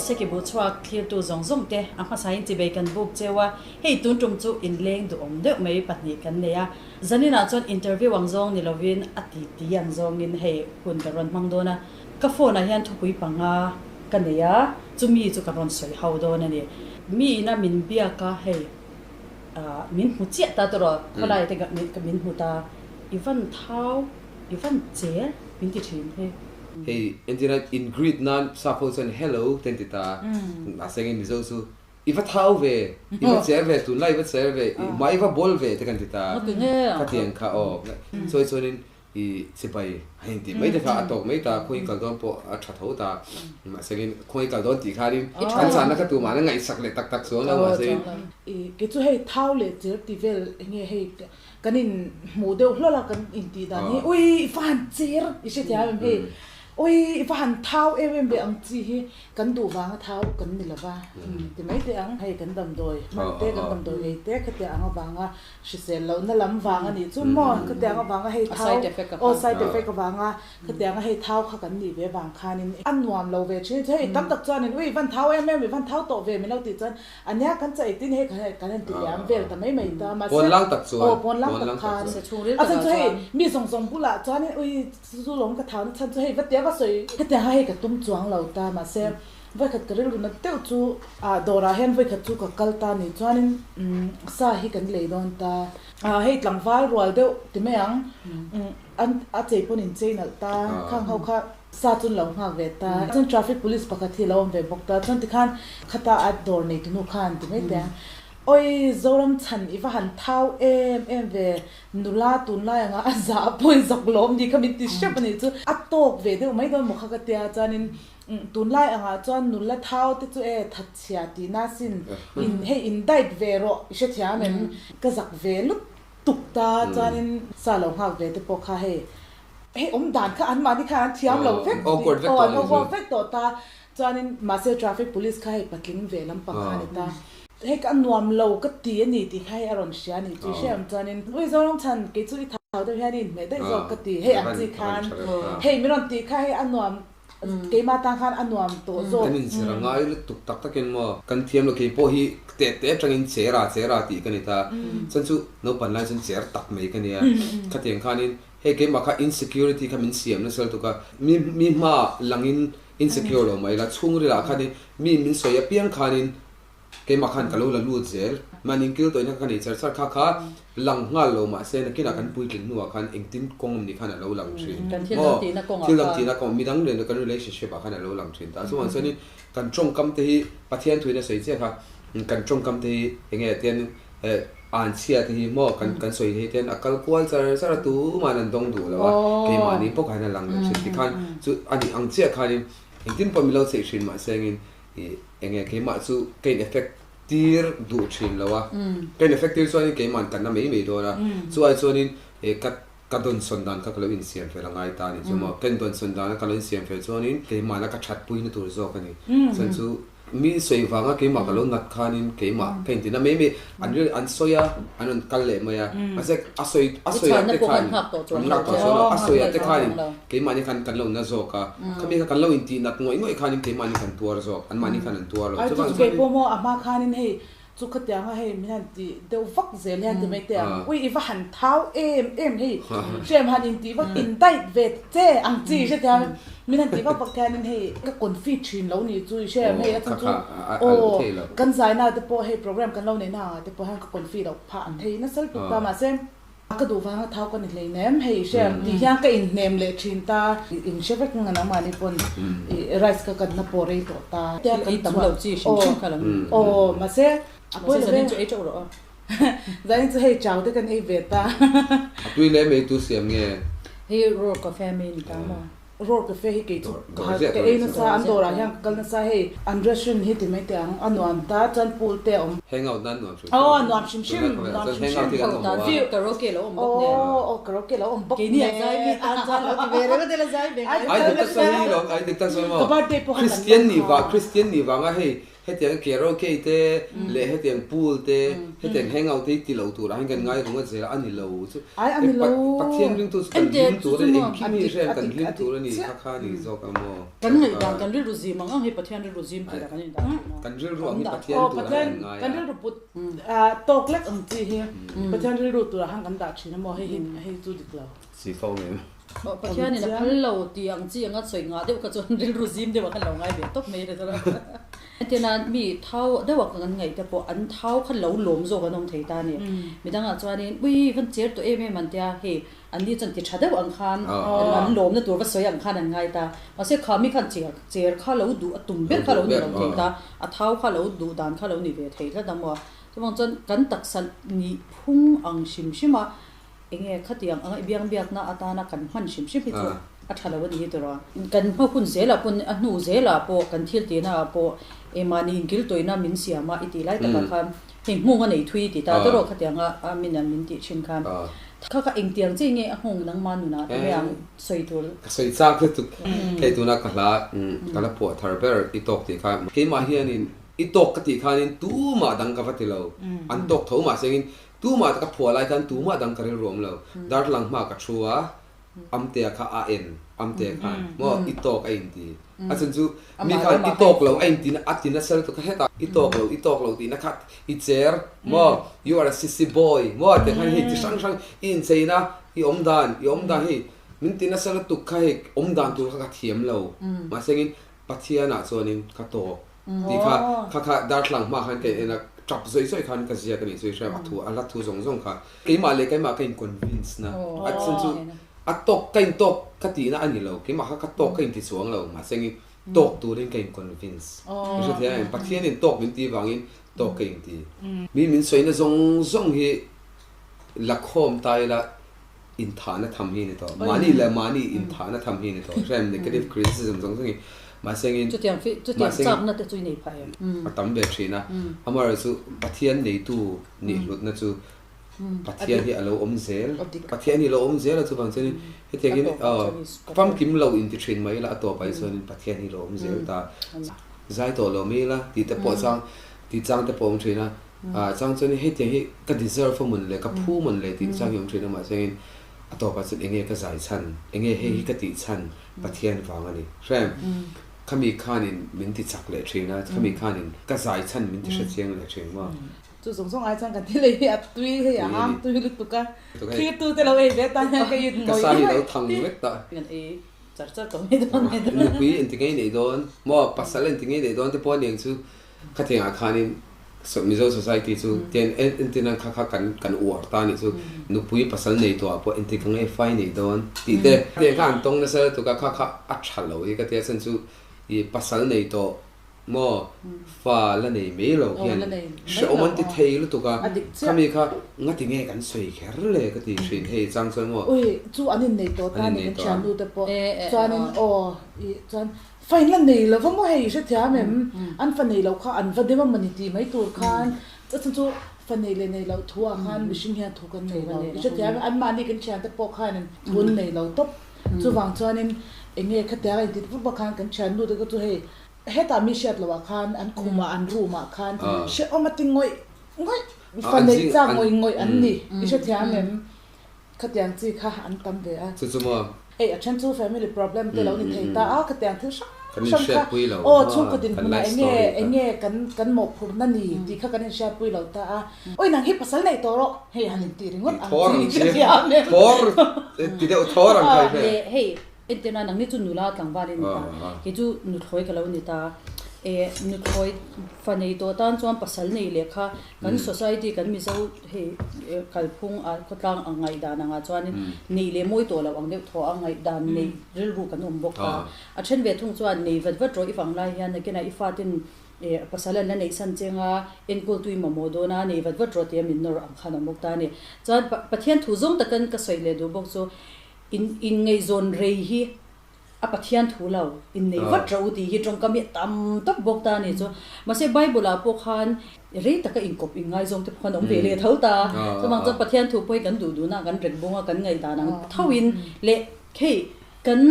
Sekibu chhuak thlirtu zawng zawng te a hmasain chibei kan buk cheu a, hei tun tum chu inleng duhawm deuh mai pahnih kan nei a. Zaninah chuan interview ang zawng ni lovin a titi ang zawngin hei hun ka rawn hmang dawn a, ka phone ah hian thupui panga ka nei a, chumi chu ka rawn sawi ho dawn a ni. Mi ina min biak a hei min hmu chiah ta tawh khawlai te min hmu ta, i van thau, i van cher min ti thin hi. Hei entirna in greet nan sap ho chuan hello te an ti ta a, mahse engin Mizo chu I va thau ve, i va cher ve, tunlai i va cher ve, i mah i va bawl ve te kan ti ta. Khatiang kha aw. Chawi chuanin i sipai a intih mai te kha a tawk mai ta, khawi kal dawn pawh a tha tho ta. Mahse in khawi kal dawn tih khanin kan chahna kha tumah na ngaihsak leh tak tak chuang lo mahse in. Kei chu hei thau leh cher ti vel enge hei kan in hmuh deuh hlawlh a kan intih dan hi ui i va han cher i hrethiam em hei. Ui, i va han thau em em ve ang chi hi kan duh vanga thau kan ni lova ti mai teh ang. Hei kan damdawi hman te, kan damdawi ei te khatiang ang avanga hrisel lohna lam vang a nih chu maw? Khatiang avanga hei thau, aw side effect avanga khatianga hei thau kha kan nih ve vang khanin a nuam lo ve thin. Hei tam tak chuanin ui i van thau em em, i van thau tawh ve min lo tih chuan A nia kan chaih tin hei kan kan han ti liam vel ta mai mai ta mahse Pawn lang tak chuan aw pawn lang tak khan a chan chu hei mi zawng zawng bulah chuanin ui chu lawm ka thau na chhan chu hei va tia va sawi hetiang kha hei ka tum chuang lo ta mahse vawikhat ka rilru na deuh chu ah dawrah hian vawikhat chu ka kal ta ni chuanin sa hi kan lei dawn ta ah hei tlangval rual deuh ti mai ang an a chei pawn in chei nalh ta khang ho kha Sa chu lo nghak ve ta. Chuan traffic police pakhat hi a lo awm ve bawk ta. Chuan tikhan khata a dawr neitunu khan ti mai teh ang. Awi Zoram chhan i va han thau em em ve. Nula tunlai anga a zah pawh i zak lawm ni kha min ti hrep a nih chu. A tawk ve deuh mai dawn maw kha ka tia. Chuanin tunlai angah chuan nula thau te chu e thatchhia tihna sin in hei in diet ve rawh i hrethiam em. Ka zak ve lut tuk ta. Chuanin sa lo nghak ve te pawh kha hei Hei awm dan kha an mahni khan an thiam lo vek tih aw an awkward vek tawh ta chuanin mahse traffic police kha hei patling ve lampang kha a ni ta hei ka nuam lo ka ti a ni tih kha hei a rawn hria a ni tih hre ang chuanin ui Zoram chhan kei chu i thau deuh hian i inhmeh daih zawk ka ti hei ang chi khan hei min rawn tih kha hei a nuam keimah tan khan a nuam tawh zawk. Kan inzir a ngai lutuk tak takin maw kan thiam lo kei pawh hi teh teh atangin chera chera tih ka ni ta chuan chu naupang lai chuan cher tak mai ka nia khatiang khanin Hei keimah kha insecurity kha min siam nasa lutuk a, mi mi hmaah langin insecure lo mai la, chhungrilah khanin mi min sawi apiang khanin keimah khan ka lo la lut zel. Mahni inkil tawhina kha ka nei char char kha kha lang nghal lo mahse nakinah kan puitlin hnuah khan engtin kawng awm ni khan a lo lang thin. Maw? Thil dang tihna kawng, midang nen kan relationship ah khan a lo lang thin ta. Chuvang chuanin kan tawngkam te hi Pathian thuin a sawi chiah kha kan tawngkam te hi enge tian An chhia te hi maw kan kan sawi thei ten a kal kual char char a tuman an dawng duh lo a, keimahni bawk ah hian a lang leh thin tikhan chu a nih ang chiah khanin engtin pawh min lo chheih thin mahse engin ih enge keimah chu ka in effect tir duh thin lo a, ka in effect tir chuanin keimah an kanna mai mai dawn a, chu ai chuanin ih ka ka dawnsawn dan kha ka lo insiam fel a ngai ta a ni chu maw, ka indawnsawn dan a ka lo insiam fel chuanin keimahna ka thatpuina tur zawk a ni chuan chu Mi sawi vanga keimah ka lo nat khanin keimah ka inti na mai mai an ri an sawi a an rawn kal leh mai a mahse a sawi a sawi ah te khan an nghak tawh chuan lo a sawi ah te khanin keimahni khan kan lo na zawk a khami kha kan lo intih nat ngawih ngawih khanin keimahni kan tuar zawk anmahni khan an tuar lo chuvang chuan in Keipawh maw a hma khanin hei chu khatianga hei min han tih deuh vak zel hian ti mai teh ang ui i va han thau em em hei hrem han intih vak in diet ve che ang chi hrethiam Min han tih vak vak hianin hei ka confi thin lo nih chu i hre em hei a chhan chu aw kan zaina te pawh hei program kan lo neihna angah te pawh hian ka confi loh phah thei nasa lutuk ta mahse ka duh vanga thau ka ni hleinem hei i hre em tih hian ka inhnem leh thin ta in hre vek ang nangmahni pawn i rice ka kanna pawh rei tawh ta tia kan tam lo chi hrim hrim kha lo aw mahse a pawi lo ve zanin chu ei teuh rawh aw zanin chu hei chau te kan ei ve ta a tui leh mai tu siam nge hei roar cafe mi ni ta maw. Roar cafe hi kei chu ka ei nasa, an dawrah hian ka kal nasa hei. An restaurant hi ti mai teh ang, a nuam ta chuan pool te a awm. Hangout nan nuam hrim hrim. Aw nuam hrim hrim, nuam hrim hrim. Hangout tan view karaoke lo awm bawk nen. Aw aw karaoke lo awm bawk nen. Keini a zai mi tan chuan lo ti ve reng a te la zai ve ngai. Ai dik tak sawi hi lawm, ai dik tak sawi maw. Ka birthday pawh kha kan Christian nih vang, Christian nih vanga hei. Hetiang karaoke te leh hetiang pool te, hetiang hangout te hi ti lo turah hian kan ngai rung a zel a, a ni lo chu. Ai a ni lo. Pathian ringtu chu kan hlim tur a ni, engkim hi hriat kan hlim tur a ni kha kha a ni zawk ang maw? Kan ngaihdan, kan rilru zim ang ang hi Pathian rilru zim turah kan indah thin a. Kan rilru ang hi Pathian turah kan ngai a. Kan rilru put tawk lek ang chi hi Pathian rilru turah khan kan dah thin a maw? Hei hi hei chu dik lo. Si fo ngem. Pathianin a phal lo tih ang chi anga sawi ngah deuh kha chuan rilru zim deuh ah khan lo ngai ve tawp mai a ni. Hetiana mi thau deuh ah kan ngaih te pawh an thau kha lo lawm zawk an awm thei ta a ni. Midangah chuanin ui van cher tawh em em an tia hei an ni chuan ti tha deuh ang khan an lawmna tur va sawi ang khan an ngai ta. Mahse kha mi khan cher cher kha lo duh a tum ber kha lo ni lo thei ta a thau kha lo duh dan kha lo ni ve thei tlat a maw. Chuvang chuan kan taksa nih phung ang hrim hrim a Enge khatiang anga i biangbiakna atana kan hman hrim hrim hi chu a tha lo a ni hi tiraw. Kan hma hun zelah pawn a hnu zelah pawh kan thil tihna ah pawh engmahni inkil tawihna min siam a i tih lai takah khan hei nghung a nei thui ti ta tiraw khatianga a min an min tih thin khan kha kha engtiang chiah nge a nghung nangmah nunah ti mai ang sawi tur. Ka sawi chak lutuk hei tuna ka hla ka la phuah thar ber i tawk tih kha keimah hianin i tawk ka tih khanin tumah dang ka va ti lo an tawk tho mahse Tumah ka phuah lai khan tumah dang ka rilru awm lo. Darthlalang hma ka thu a, Amtea kha a en, Amtea khan maw i tawk a inti. A chhan chu mi khan i tawk lo a inti na a ti nasa lutuk kha hetah i tawk lo, i tawk lo tihna kha i cher maw, you are a sissy boy maw tih khan hei chi hrang hrang i incheina, i awm dan, i awm dan hei min ti nasa lutuk kha hei awm dan tur kha ka thiam lo. Mahse engin Pathianah chuanin ka tawk. Tih kha kha kha darthlalang hma khan ka in en a, tap zawih zawih khan ka ziak a nih chu i hria a thu a hla thu zawng zawng kha. Keimah leh keimah ka in convince na a chhan chu a tawk ka in tawk ka tihna a ni lo keimah kha ka tawk ka in ti chuang lo mahse engin tawk turin ka in convince i hre thei a em Pathianin tawk min tih vangin tawk ka in ti. Mi min sawina zawng zawng hi la khawm ta ila inthahna tham hi a ni tawh. Mahni leh mahni inthahna tham hi a ni tawh. Hriat negative criticism zawng zawng hi mahse engin Chutiang fi chutiang chakna te chu i nei phah em? A tam ve thin a. Amaherawhchu chu Pathian neitu nih hlutna chu Pathian hi a lo awm zel. Pathian hi a lo awm zel a chuvang chuanin hetiangin famkim lo inti thin mai ila a tawpah hi chuanin Pathian hi a lo awm zel ta. Zai tawh lo mai ila tih te pawh chang tih chang te pawh a awm thin a. Ah chang chuan hetiang hi ka deserve a mawn le, ka phu mawn le tih chang hi awm thin a mahse engin a tawpah chuan enge ka zai chhan, enge hei hi ka tih chhan Pathian vang a ni. Hrem, khami khanin min ti chak leh thin a, khami khanin ka zai chhan min ti hre chiang leh thin maw. Chu zawng zawng ai chuan kan thil ei hi a tui hei a hang tui lutuk a, thlir te lo ei ve tan hian ka in ngawih. Ka sa hi lo thang vek ta. Kan ei char char tawh mai dawn mai dawn. Nupui engti ngei neih dawn maw, pasal engti ngei neih dawn te pawh aniang chu Khatiangah khanin Mizo society chu tian entir nan kha kha kan kan uar ta anih chu nupui pasal nei tawhah pawh entir ka ngei fai nei dawn tih te tiang kha an tawng nasa lutuk a kha kha a tha lo hi ka tia chhan chu i pasal nei tawh maw fa la nei mai lo hian hrehawm an ti thei lutuk a khami kha ngati nge kan sawi kher le ka ti thin hei chang chuan maw Ui chu an innei tawh ta ni kan thiannu te pawh chuanin aw i chuan Fa in la nei lo va maw hei hrethiam em? An fa nei lo kha an va dem a mawni tih mai tur khan chutchung chu fa nei leh nei loh thu ah khan mihring hian thu kan nei lo i hrethiam em? Anmahni kan thiante pawh khan thu an nei lo tawp. Chuvang chuanin eng nge khatiang a intit vak vak khan kan thiannu te kha chu hei hetah mi hriat loh ah khan an khum ah an room ah khan hrehawm a ti ngawih ngawih fa neih chak ngawih ngawih an ni i hrethiam em? Khatiang chi kha an tam ve a. Chu chu maw? Hei a then chu family problem te lo ni thei ta a, khatiang thil hrang hrang kha aw chhungkaw dinhmunah enge enge kan kan mawhphurhna ni tih kha kan inhriatpui lo ta a. Awi nang hi pasal nei tawh rawh hei han intih ringawt ang chi ka thiam em. Thawr ti deuh thawr ang kha i hre. Hei Entirna, nangni chu nula tlangval i ni ta, kei chu nuthlawi ka lo ni ta. E, nuthlawi fa nei tawh tan chuan pasal nei leh kha kan society, kan Mizo hei kalphung a khawtlang ang ngaihdan angah chuanin neih leh mawi tawh loh ang deuh thaw a ngaihdan neih rilru kan awm bawk ta. A then ve thung chuan nei vat vat rawh i vang lai hian nakinah i fatin e pasal an la neih san cheng a, enkawl tui mamawh dawn a, nei vat vat rawh tia min nawr ang khan a awm bawk ta a ni. Chuan Pathian thu zawng takin ka sawi leh duh bawk chu In inngaihzawn rei hi a Pathian thu lo, innei vat rawh u tih hi tawngkam hi a tam tawp bawk ta a ni chu. Mahse Bible ah pawh khan rei taka inkawp inngaizawng te pawh khan awm ve leh tho ta. Chuvang chuan Pathian thu pawh hi kan duh duhna kan rek bawng a, kan ngaihdan ang thoin leh hei kan.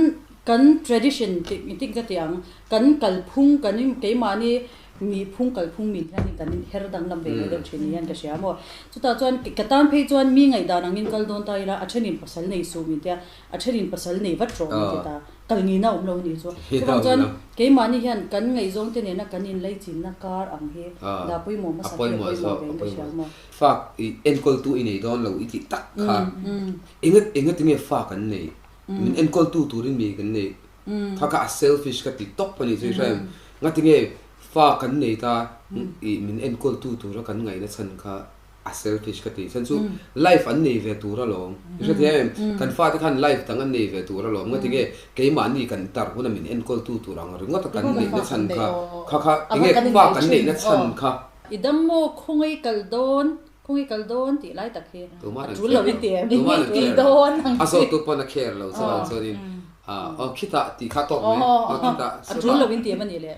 Kan tradition tih engtin ka ti ang, kan kalphung kan keimahni nihphung kalphung min hianin kan her danglam ve leh deuh thin ni hian ka hria maw. Chutah chuan ka tan phei chuan mi ngaihdan angin kal dawn ta ila a thenin pasal nei suh min tia, a thenin pasal nei vat rawh min ti ta, kal ngina awm lo a nih chu. Chuvang chuan keimahni hian kan ngaihzawng te nena kan inlaichinna kar ang hi dah pawimawh hmasa hi a pawimawh ve in ka hria maw. Fa i enkawltu i nei dawn lo i tih tak kha enga engatinge fa kan nei min enkawltu turin mi kan nei kha kha a selfish ka ti tawp a nih chu i hria em ngatinge fa kan nei ta i min enkawltu tura kan ngaihna chhan kha a selfish ka ti chhan chu life an nei ve tur alawm i hre thei em kan fate khan life dang an nei ve tur alawm ngatinge keimahni kan tar huna min enkawltu tur ang ringawt a kan neihna chhan kha kha kha enge fa kan neihna chhan kha. I dam maw khawngaih kal dawn khawngaih kal dawn tih lai tak hi a tul lo in ti em? Tih dawn ang chi. A zawhtu pawn a care lo chuan chuanin aw khitah tih kha tawk mai aw khitah a tul lo in ti em a nih le?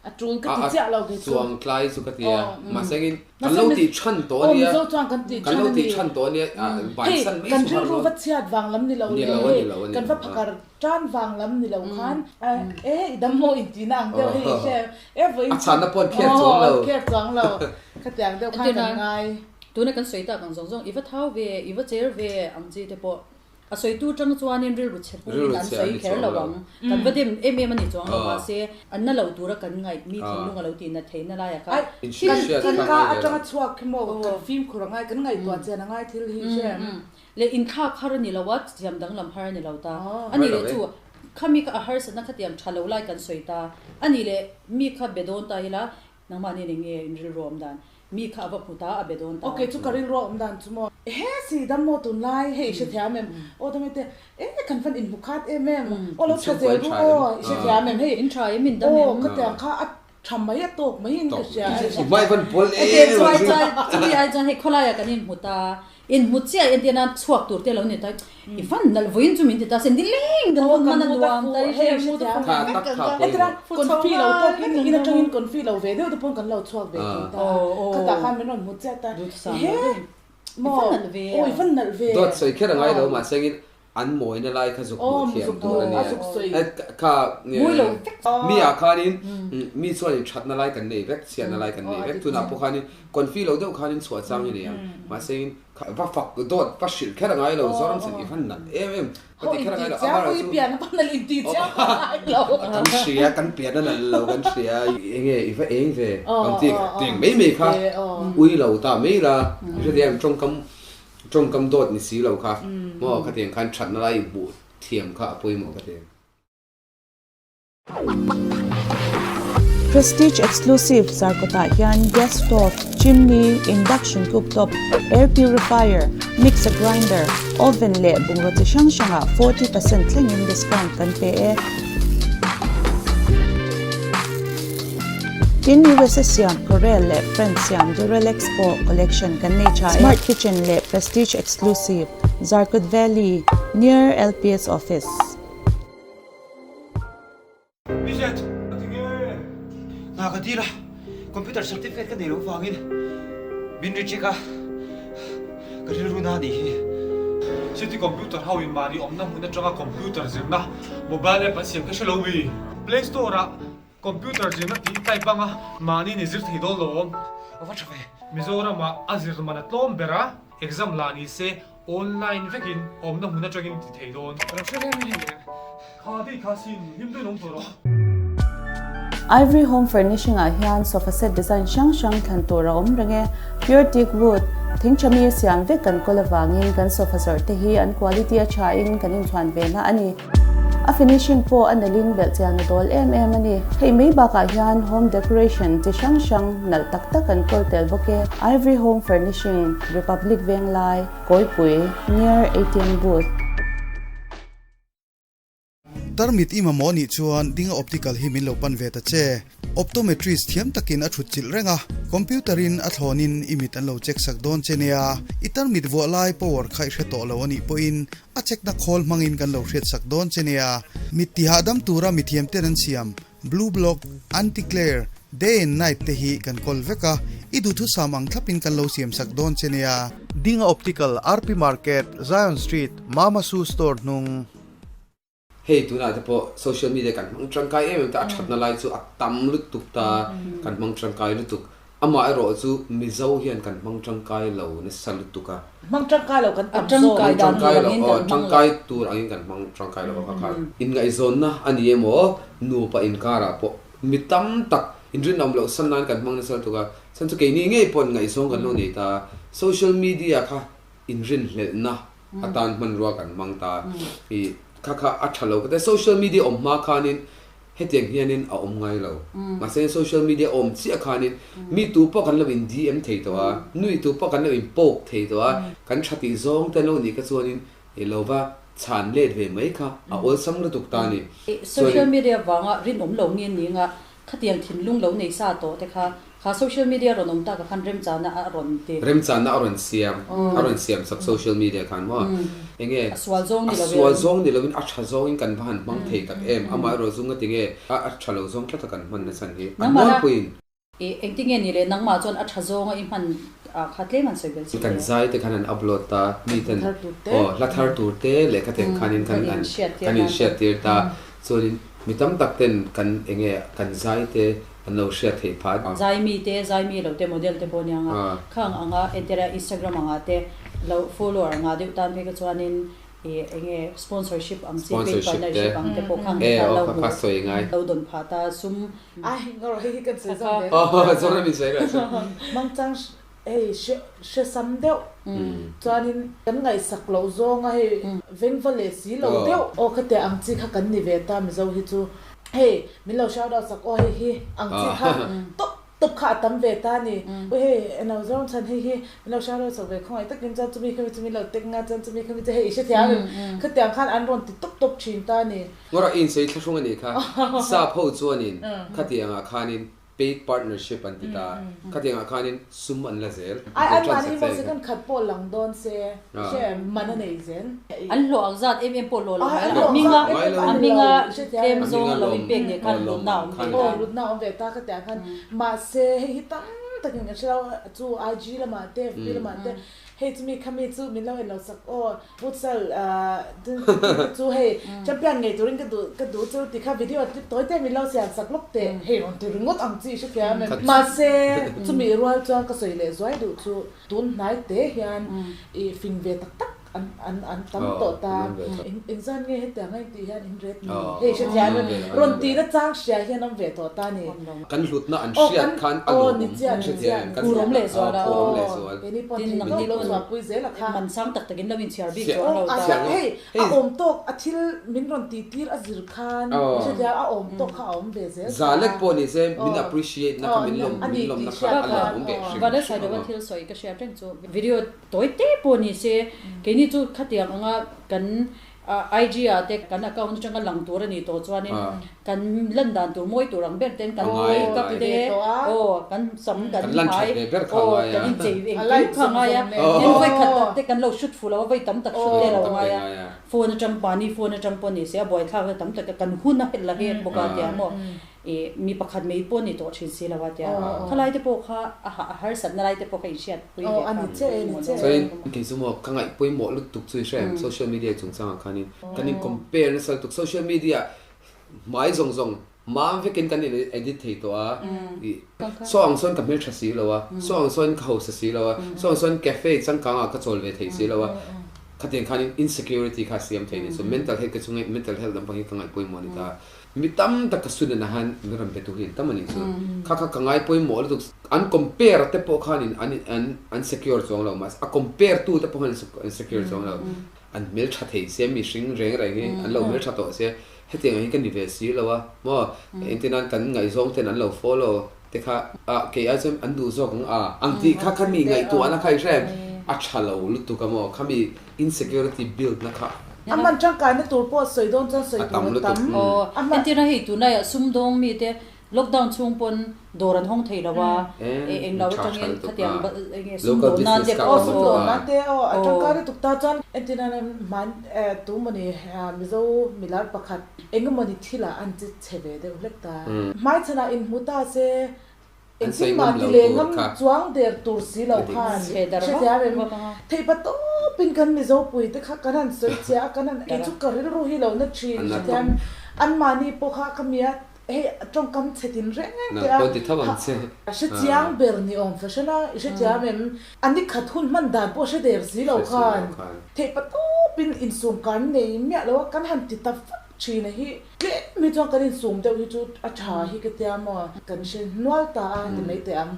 A tul ka ti chiah lo kei chu. Chuang tlai chu ka ti a mahse engin kan lo tih chhan tawh a nia kan lo tih chhan tawh a nia bansan mai chu har lo. Kan rilru va chhiat vang lam ni lo le hei kan va phakar Tan vang lam ni lo khan e i dam maw in tihna ang deuh hei i hre e vawiin A chhanna pawh an kher chuang lo. Aw kher chuang lo khatiang deuh khan kan ngai. Tuna kan sawi tak ang zawng zawng i va thau ve i va cher ve ang chi te pawh a sawitu tang chuanin rilru chhe pumin an sawi kher lo ang kan va dem em em a ni chuang lo mahse an na lo tura kan ngaih mi thinlung a lo tihna theihna laiah khan Kan ka atanga chhuak khi maw kan fimkhur a ngai kan ngaihtuah chian a ngai thil hi i hre em. Leh inthlak har a ni lo a, thiam danglam har a ni lo ta. A nih leh chu, kha mi kha a harsatna kha tiang tha lo lai kan sawi ta. A nih leh mi kha be dawn ta ila, nangmahni nih nge in rilru awm dan? Mi kha a va hmu ta, a be dawn ta. Ok, chu ka rilru awm dan chu maw? Ehe si dam maw tunlai, hei i hrethiam em? Aw dam ete, e kan van inhmu khat em em, aw lo tha zel ru aw, i hrethiam em hei? In tha em, in dam em? Aw ka tiang kha a Tha mai a tawk mai in ka hria. I hmai van pawl em em ang chu. Chumi ai chuan hei khawlaiah kan inhmu ta, inhmu chiah entir nan chhuak tur te lo ni ta, i van nalh vawiin chu min ti ta sin nileng kan hun hman a nuam ta i hria mu te pawh Tha tak tha pawimawh. Confi lo tawkin in atangin confi lo ve deuh te pawn kan lo chhuak ve thei ta, khatah khan min rawn hmu chiah ta, he maw aw i van nalh ve. Dawt sawi kher a ngai lo mahse engin An mawina lai kha zuk hmuh thiam tur a nia. Kha mi ah khanin mi chuanin thatna lai kan nei vek, chhiatna lai kan nei vek. Tunah pawh khanin confi lo deuh khanin chhuah chang i nei ang. Mahse in va fak dawt va hrilh kher a ngai lo. Zoram chuan i van nalh em em va ti kher a ngai lo. Amah chu kan hria kan pian a nalh lo kan hria. Enge i va eng ve ang tih tih mai mai kha ui lo ta mai la. I hrethiam tawngkam Tawngkam dawt ni si lo kha maw khatiang khan thatna lai inhmuh thiam kha a pawimawh ka ti. Prestige Exclusive Zarkawtah hian gas stove, chimney, induction cooktop, air purifier, mixer grinder, oven leh bungraw chi hrang hrangah 40% thlengin discount kan pe e. Tin, USA siam Corel leh French siam Duralex pawh collection kan nei tha e. Smart Kitchen leh Prestige Exclusive, Zarkawt Valley, near LPS Office. Bridget, a ti nge? Hna ka dil a, computer certificate ka nei loh vangin min reject a, ka rilru na anih hi. City computer ho in mahni awmna hmun atanga computer zirna mobile app an siam kha hre lo mi? Play store ah Computer zirna tih type anga mahni ni zir thei dawn lo awm. A va tha ve. Mizoramah a zir man a tlawm ber a, exam lah ni se online vekin awmna hmun atangin ti thei dawn. Ka lo hre reng reng em. Kha dei kha sin hlim deuhin awm tawh rawh. Ivory Home Furnishing ah hian sofa set design hrang hrang thlan tur a awm reng e. Pure teak wood, thing tha mi a siam vek kan kawl avangin kan sofa zawrh te hi an quality a tha in kan inchhuan ve na a ni. A finishing pawh a nalhin belh chian a dawl em em a ni. Hei mai bakah hian home decoration chi hrang hrang nalh tak tak an kawl tel bawk e. Ivory Home Furnishing, Republic Venglai, Kawipui, near ATM booth. Tarmit i mamawh nih chuan Dinga Optical hi min lo pan ve ta che. Optometrist thiam takin a thut chilh reng a, computer in a thlawnin i mit an lo check sak dawn che nia. I tarmit vuah lai power kha i hre tawh lo a nih pawhin a check na khawl hmangin kan lo hriat sak dawn che nia. Mit tihahdam tura mithiam ten an siam Blue Block, Anti Glare, Day and Night te hi kan kawl vek a, i duhthusam ang thlapin kan lo siam sak dawn che nia. Dinga Optical, RP Market, Zion Street, Mama Su Store hnung. Hei tunah te pawh social media kan hmang tangkai em em ta, a thatna lai chu a tam lutuk ta, kan hmang tangkai lutuk. Amah erawh chu Mizo hian kan hmang tangkai lo nasa lutuk a. Hmang tangkai lo kan tam zawk. Tangkai dan tur angin kan hmang lo. Tangkai tur angin kan hmang tangkai lo a kha khan. Inngaihzawnna a ni emaw nupa inkarah pawh mi tam tak inrinawm loh san nan kan hmang nasa lutuk a. Chhan chu keini ngei pawh inngaihzawng kan lo nei ta. Social media kha inrinhlelhna atan hmanrua kan hmang ta. I kha kha a tha lo ka ti. Social media awm hma khanin hetiang hianin a awm ngai lo. Mahse social media awm chiah khanin mi tu pawh kan lo in DM thei tawh a, nui tu pawh kan lo in poke thei tawh a, kan tha tih zawng te lo nih kha chuanin i lo va chhan let ve mai kha a awlsam lutuk ta a ni. Social media vanga rinawm lo nge ni anga Khatiang thinlung lo nei sa tawh te kha, kha social media rawn awm tak ah khan remchana a rawn ti. Remchana a rawn siam, a rawn siam sak social media khan maw? Enge a sual zawng ni lovin. A sual zawng ni lovin a tha zawngin kan va han hmang thei tak em? Amaherawh zunga tinge a tha lo zawng tlat a kan hman nachhan hi a hnualpuiin. I engtinge ni le nangmah chuan a tha zawnga i hman ah kha tlem han sawi belh si Kan zai te khan an upload ta, mi ten aw hla thar tur te leh khatiang khanin kan kan inhriattir ta. Chuanin mi tam tak ten kan enge kan zai te an lo hriat theih phah. Zai mi te, zai mi lo te, model te pawh aniang a, khang anga entira Instagram anga te lo follower anga deuh tan phei kha chuanin ih enge sponsorship ang chi paid partnership ang te pawh khang te kha lo hmu lo dawn phah ta sum Ai ngawrh hei hi kan sawi zawng ve. Mangchang Hei hre hre sam deuh chuanin kan ngaihsak loh zawnga hei vengva leh si lo deuh aw khatiang ang chi kha kan ni ve ta Mizo hi chu hei min lo shout out sak aw hei hi ang chi kha tawp tawp kha a tam ve ta ni aw hei eno zawng chhan hei hi min lo shout out sak ve khawngaih takin chuan chumi khami chu min lo tek nga chuan chumi khami chu hei i hrethiam em khatiang khan an rawn ti tawp tawp thin ta ni. Ngawrh a insei thlahrung a nih kha sap ho chuanin khatiangah khanin Paid partnership an ti ta. Khatiangah khanin sum an la zel. Ai an mahni hi maw second khat pawh lang dawn se hre man a nei zel. An hlawh ang zat em em pawh hlawh lo mai lo. A hminga a hminga tlem zawng lo in pek nih khan hlutna a awm ve ta. Aw hlutna a awm ve ta khatiang khan mahse hei hi tam takin kan hre lo chu IG lamah te FB lamah te Hei chumi khami chu min lo en lo sak aw futsal chu hei champion ngei turin ka duh ka duh chu ti kha video clip tawi te min lo siam sak lawk teh hei rawn ti ringawt ang chi i hrethiam em mahse chumi rual chuan ka sawi leh zuai duh chu tun hnai te hian i fing ve tak tak an an an tam tawh ta engzan nge hetiang a intih hian in ret ni hei hrethiam em rawn tih na chang hria hian awm ve tawh ta ni. Kan hlutna an hriat khan a lawmawm hrethiam em? Kan phurawm leh zual a, phurawm leh zual. Tin nangni pawn man sang tak takin lo inchhiar bik chuang lo ta. Hei a awm tawk a thil min rawn tih tir a zir khan hrethiam a awm tawk kha a awm ve zel ta. Za lek pawh ni se min appreciate na kha min lawm min lawm na kha a lawmawm ve hrim Vanessa Sailova thil sawi ka hriat reng chu video tawi te pawh ni se keini chu khatiang anga kan IG ah te kan account atanga lang tur a nih tawh chuanin kan lan dan tur mawi tur ang ber ten kan make up te aw kan sam kan hmai aw kan inchei engkim kha a ngai a tin vawi khat tak te kan lo shoot fuh lo a vawi tam tak shoot te a lo ngai a phone atang mahni phone atang pawh ni se a buaithlak na tam tak a kan hun a la hek bawk a tia maw. I mi pakhat mai pawh ni tawh thin si lo a tia khalai te pawh kha a hah a harsatna lai te pawh kha inhriat pui ve kha Chuanin kei chu maw ka ngaih pawimawh lutuk chu i hre em social media chungchangah khanin kan in compare nasa lutuk social media hmai zawng zawng mam vekin kan in edit thei tawh a i saw ang sawn ka hmeltha si lo a saw ang sawn ka hausa si lo a saw ang sawn cafe changkangah ka chawl ve thei si lo a khatiang khanin insecurity kha a siam thei ni so mental health ka chunga mental health lampang hi ka ngaih pawimawh a ni ta. Mi tam tak ka sun a han mi rawn be tu hi an tam a nih chu. Kha kha ka ngai pawimawh lutuk. An compare te pawh khanin an an an secure chuang lo mahse a compare tu te pawh khan an secure chuang lo. An hmeltha thei se mihring reng reng hi an lo hmeltha tawh se hetiang ang hi ka ni ve si lo a maw engtin nan kan ngaihzawng ten an lo follow te kha a kei ai chuan an duh zawk ang a ang tih kha kha mi ngaihtuahna kha i hre a tha lo lutuk a maw khami insecurity build na kha. A hman tangkaina tur pawh sawi dawn chuan sawi tur a tam. Aw, entirna hei tunaiah sumdawng mite lockdown chhung pawn dawr an hawng thei lo a, eng lo atangin khatiang enge sumdawn nan te pawh. Aw, sumdawn nan te aw, a tangkai lutuk ta chuan entirna hman tu mawni Mizo milar pakhat engemawni thilah an che chhe ve deuh hlek ta. Hmaichhanah inhmu ta se Engtin mah ti leh ngam chuang der tur si lo khan hrethiam em? Theih pa tawp. tawpin kan Mizo pui te kha kan han sawi chiah a, kan han kei chu ka rilru hi lo na thin hrethiam anmahni pawh kha ka mi a hei tawngkam chhe tin reng reng te a ha hrechiang ber ni awm fahran a, i hrethiam em? A ni khat hun hman dan pawh hre der si lo khan theihpa tawpin insum kan nei miah lo a, kan han ti ta vak thin a hi tlem hi chuan kan insum deuh hi chu a tha hi ka tia maw? Kan hre hnual ta a ti mai teh ang.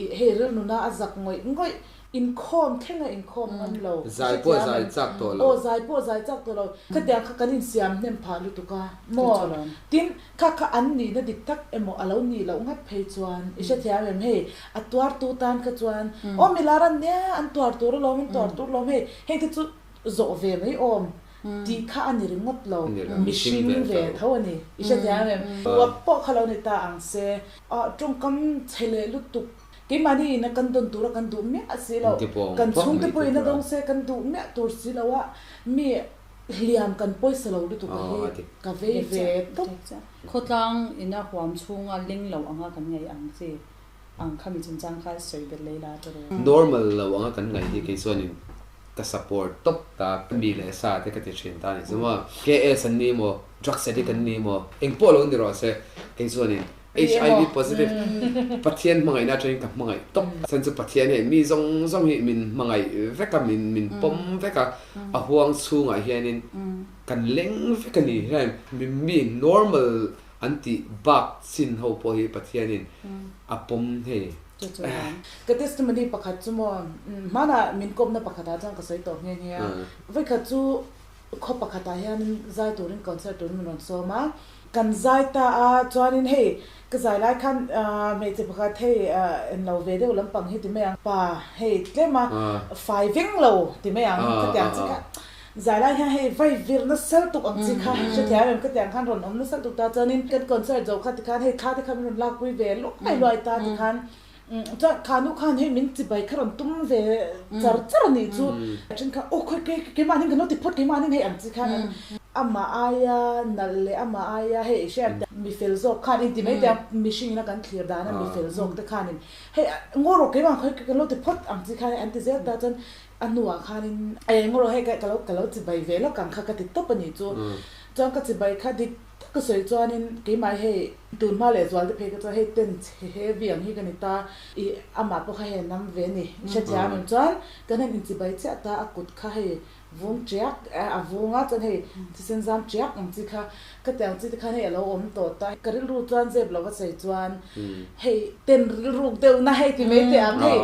Ih hei rilnuna a zak ngawih ngawih. Inkhawm thleng a inkhawm ngam lo. Zai pawh zai chak tawh lo. Aw zai pawh zai chak tawh lo. Khatiang kha kan insiam hnem phah lutuk a maw? Tin, kha kha an nihna dik tak emaw a lo nih loh ngat phei chuan i hrethiam em hei a tuartu tan kha chuan aw milar an nia an tuar tur alawm an tuar tur alawm hei heng te chu zawh ve mai awm tih kha a ni ringawt lo. Mihring ve tho a ni. I hrethiam em? Uap pawh kha lo ni ta ang se. Tawngkam chhe leh lutuk Keimahni ina kan dawn tura kan duh miah si lo, kan chhungte pawh ina dawng se kan duh miah tur si lo a, mi hliam kan pawisa lo lutuk a hi ka vei ve tawp. Khawtlang ina huam chhunga ling lo anga kan ngaih ang chi ang kha mi chungchang kha sawi belh lei la chu ru. Normal lo anga kan ngaih hi kei chuanin ka support tawp ta, mi leh sa te ka ti thin ta a ni chu maw. KS an ni maw, drugs addict an ni maw, engpawh lo ni rawh se kei chuanin HIV positive Pathian hmangaihna atangin ka hmangaih tawp. Chhan chu Pathian hei mi zawng zawng hi min hmangaih vek a, min min pawm vek a, a huang chhungah hianin kan leng vek a ni. Heng mi normal an tih bak chin ho pawh hi Pathianin a pawm hei. Ka testimony pakhat chu maw, hmanah min kawpna pakhatah chuan ka sawi tawh nghe nghe a. Vawikhat chu Khaw pakhatah hianin zai turin concert turin min rawn sawm a, kan zai ta a, chuanin hei ka zai lai khan hmeichhe pakhat hei enlo ve deuh lampang hi ti mai ang, pa hei tlem a fai veng lo ti mai ang ka tiang chi kha zai lai hian hei vai vir nasa lutuk ang chi kha hrethiam em ka tiang khan rawn awm nasa lutuk ta, chuanin kan concert zo kha tikhan hei thla te kha min rawn lakpui ve luai luai ta tikhan Chuan kha nu khan hei min chibai kha rawn tum ve char char a nih chu. Then kha aw khawi kei keimahni kan lo ti phawt keimahni hei ang chi khan an amah aia nalh leh amah aia hei i hriat mi fel zawk khan in ti mai te a mihring ina kan thlir dan a mi fel zawk te khanin hei ngaw rawh keimah khawi kan lo ti phawt ang chi khan an ti zel ta chuan a hnuah khanin ngaw rawh hei ka lo ka lo chibai ve lawk ang kha ka ti tawp a nih chu. Chuan ka chibai kha dik Ka sawi chuanin keimah hei tun hma leh zual te phei ka chuan hei ten chhe heavy ang hi ka ni ta i amah pawh kha hei a nam ve a ni i hrethiam em chuan kan han inchibai chiah ta a kut kha hei vung tiak a vung a chuan hei thisen zam tiak ang chi kha ka ti ang chi te khan hei a lo awm tawh ta ka rilru chuan zep lo va sawi chuan hei ten rilruk deuh na hei ti mai teh ang hei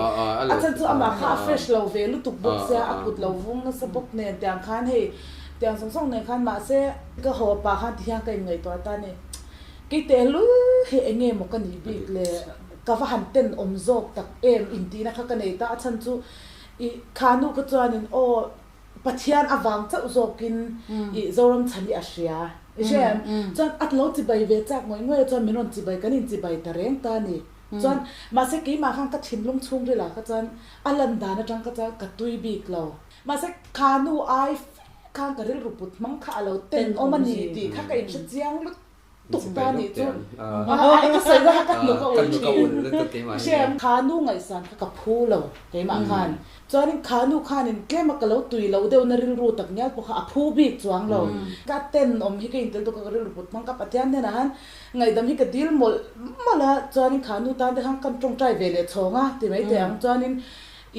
a chhan chu amah kha a fresh lo ve lutuk bawk sia a kut lo vung nasa bawk nen tiang khan hei tiang zawng zawng nen khan mahse Ka haw pah khan ti hian ka inngaihtuah ta ni. Kei tehlul hi eng nge maw ka nih bik le? Ka va han ten awm zawk tak em intihna kha ka nei ta. A chhan chu i kha nu kha chuanin aw Pathian avang chauh zawkin i Zoram chhan hi a hria. I hria em? Chuan a lo chibai ve chak ngawih ngawih a chuan min rawn chibai kan inchibai ta reng ta ni. Chuan mahse keimah khan ka thinlung chhungril ah kha chuan a lan dan atang kha chuan ka tui bik lo. Mahse kha nu ai Khang ka rilru put hmang kha a lo ten awm a ni tih kha ka inhre chiang lutuk ta nih chu ai ka sawi na kha ka hnuk a ul thin. Hriam kha nu ngaihsan kha ka phu lo keimah khan. Chuanin kha nu khanin tlem a ka lo tui loh deuh na rilru tak ngial pawh kha a phu bik chuang lo. Ka ten awm hi ka intel tuk a ka rilru put hmang ka Pathian hnenah khan ngaihdam hi ka dil mawlh mawlh a chuanin kha nu tan te khan kan tawngtai ve leh chhawng a ti mai teh ang chuanin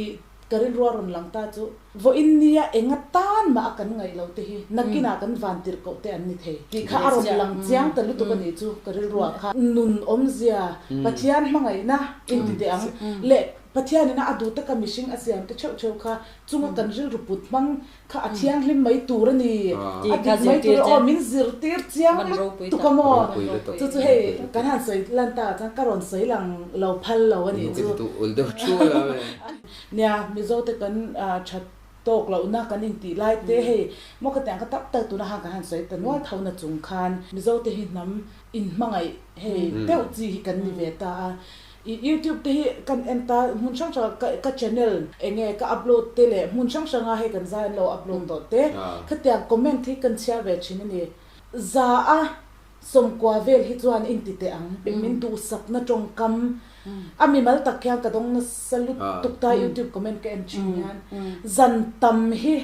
ih Ka rilru a rawn lang ta chu vawiin nia enga tan mah a kan ngaih loh te hi nakinah kan van tirh koh te an ni thei tih kha a rawn lang chiang ta lutuk a nih chu ka rilruah kha. Nun awmzia, Pathian hmangaihna inti teh ang leh Pathianina a duh taka mihring a siam te theuh theuh kha chunga kan rilru put hmang Kha a thianghlim mai tur a ni. A dik mai tur a aw min zirtir chiang lutuk a maw? Chu chu hei kan han sawi lan ta ah chuan ka rawn sawi lang lo phal lo a nih chu. Nia, Mizo te kan that tawk lohna kan intih lai te hei maw ka tiang kha tam tak tuna khan kan han sawi ta nual tho na chung khan Mizo te hi hnam inhmangaih hei deuh chi hi kan ni ve ta a. I youtube te hi kan en ta hmun hrang hrang ah ka channel enge ka upload te leh hmun hrang hrang ah hei kan zai an lo upload tawh te khatiang comment hi kan chhiar ve thin a ni. Za a Sawmkua vel hi chuan in ti teh ang. Min duhsakna tawngkam a mimal tak hian ka dawng nasa lutuk ta youtube comment ka en thin hian zan tam hi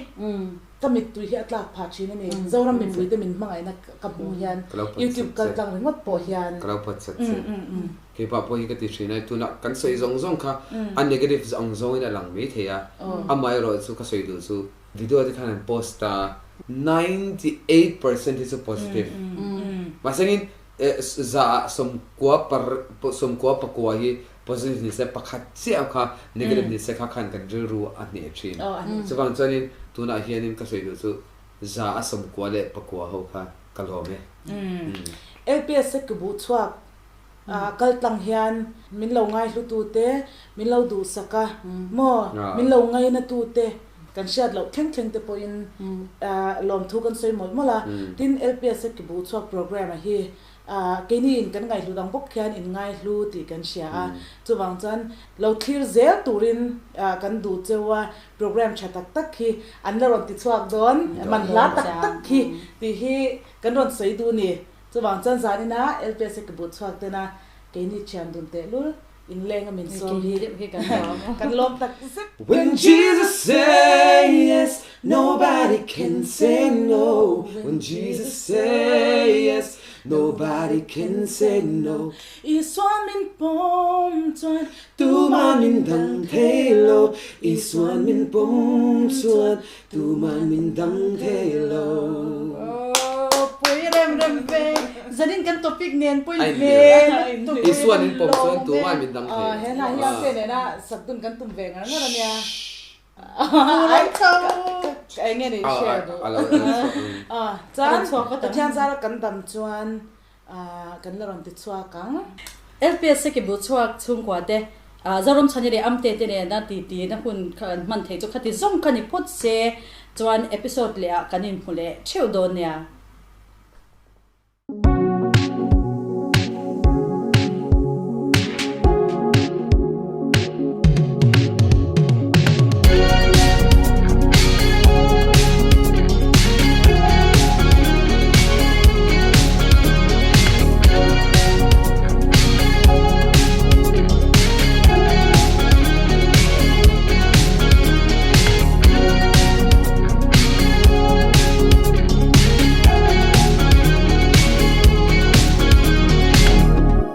ka mittui hi a tlak phah thin a ni. Zoram mipuite min hmangaihna ka hmuh hian youtube kal tlang ringawt pawh hian. Ka lo pawt chat che. Keipah pawh hi ka ti thin a, tunah kan sawi zawng zawng kha a negative ang zawngin a lang mai thei a, amaherawh chu ka sawi duh chu Video te khan an post a, 98% hi chu positive. Mahse ngin za ah sawmkua par sawmkua pakua hi positive ni se pakhat chiah kha negative ni se kha khan kan rilru a hneh thin. Chuvang chuanin tunah hianin ka sawi duh chu za a sawmkua leh pakua ho kha ka lawm e. LPS a ki buh chhuak kal tlang hian min lo ngaihlu tute, min lo duhsak a maw, min lo ngaina tute kan hriat loh thleng thleng te pawhin lawmthu kan sawi mawlh mawlh a. Tin, LPS a ki buh chhuak programme a hi keini in kan ngaihlu dang bawk hian in ngaihlu tih kan hria a, chuvang chuan lo thlir zel turin kan duh cheu a, programme tha tak tak hi an la rawn ti chhuak dawn, man hla tak tak hi tih hi kan rawn sawi duh a ni. Chuvang chuan zanina LPS a ki but chhuak tena keini thian dun teh lul inleng a min sawm hi kan lawm tak zet. When Jesus say yes, nobody can say no When Jesus say yes, nobody can say no Isua min pawm chuan Tuma min dang thei lo Isua min pawm chuan Tuman min dang thei lo. Pui rem rem ve. Zanin kan topic nen pawhin hmel lutuk i Isuan in pawm chuan tuman min dang thei lo. He hna hi ang te nena sak dun kan tum ve ngar ngar ania. Ai chho. Eng nge ni share duh. Chuan Pathian zara kan dam chuan Kan la rawn ti chhuak ang. LPS a ki bu chhuak chhungkua te Zoram chhani leh Amte te nena titi na hun kha an hman thei chu khati zawng kha ni phawt se chuan episode leh ah kan inhmu leh theuh dawn nia.